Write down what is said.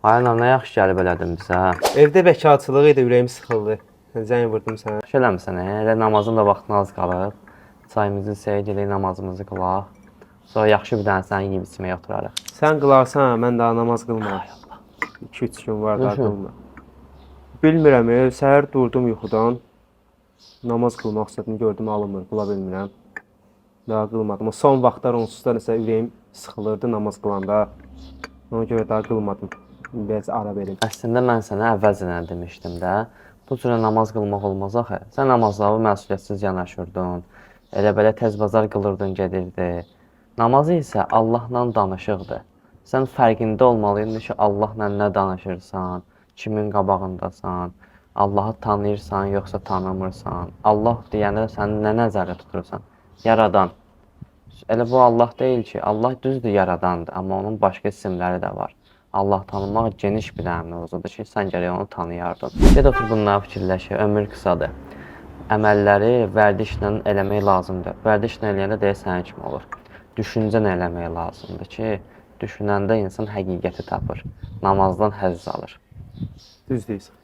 Ay anam, nə yaxşı gəlib elədin bizə. Evdə bəkarçılığı idi, ürəyim sıxıldı. Zəng vurdum sənə. Yaxşı eləmisən, elə namazın da vaxtına az qalıb. Çayımızı içək, gedək namazımızı qılaq. Sonra yaxşı bir dənə səni yeyib içməyə oturarıq. Sən qılarsan, mən daha namaz qılmıram. 2-3 gün var daha Niçin? qılmıram. Bilmirəm, səhər durdum yuxudan. Namaz qılmaq istədim, gördüm alınmır, qıla bilmirəm. Daha qılmadım. O son vaxtlar onsuz da nəsə ürəyim sıxılırdı namaz qılanda. Ona görə daha qılmadım. Biraz ara verim. Əslində mən sənə əvvəlcədən demişdim də. Bu cürə namaz qılmaq olmaz axı. Sən namazlara məsuliyyətsiz yanaşırdın. Elə belə tez bazar qılırdın, gedirdi. Namazı isə Allahla danışıqdır. Sən fərqində olmalıydın ki, Allahla nə danışırsan, kimin qabağındasan, Allahı tanıyırsan yoxsa tanımırsan. Allah deyəndə sən nə nəzərdə tutursan? Yaradan. Elə bu Allah deyil ki, Allah düzdür yaradandır, amma onun başqa isimləri də var. Allah tanımaq geniş bir dənə mövzudur ki, sən gərək onu tanıyardın. Get otur bunları fikirləş, ömür qısadır. Əməlləri vərdişlə eləmək lazımdır. Vərdişlə eləyəndə deyə sənin kimi olur. Düşüncə eləmək lazımdır ki, düşünəndə insan həqiqəti tapır. Namazdan həzz alır. Düz deyirsən.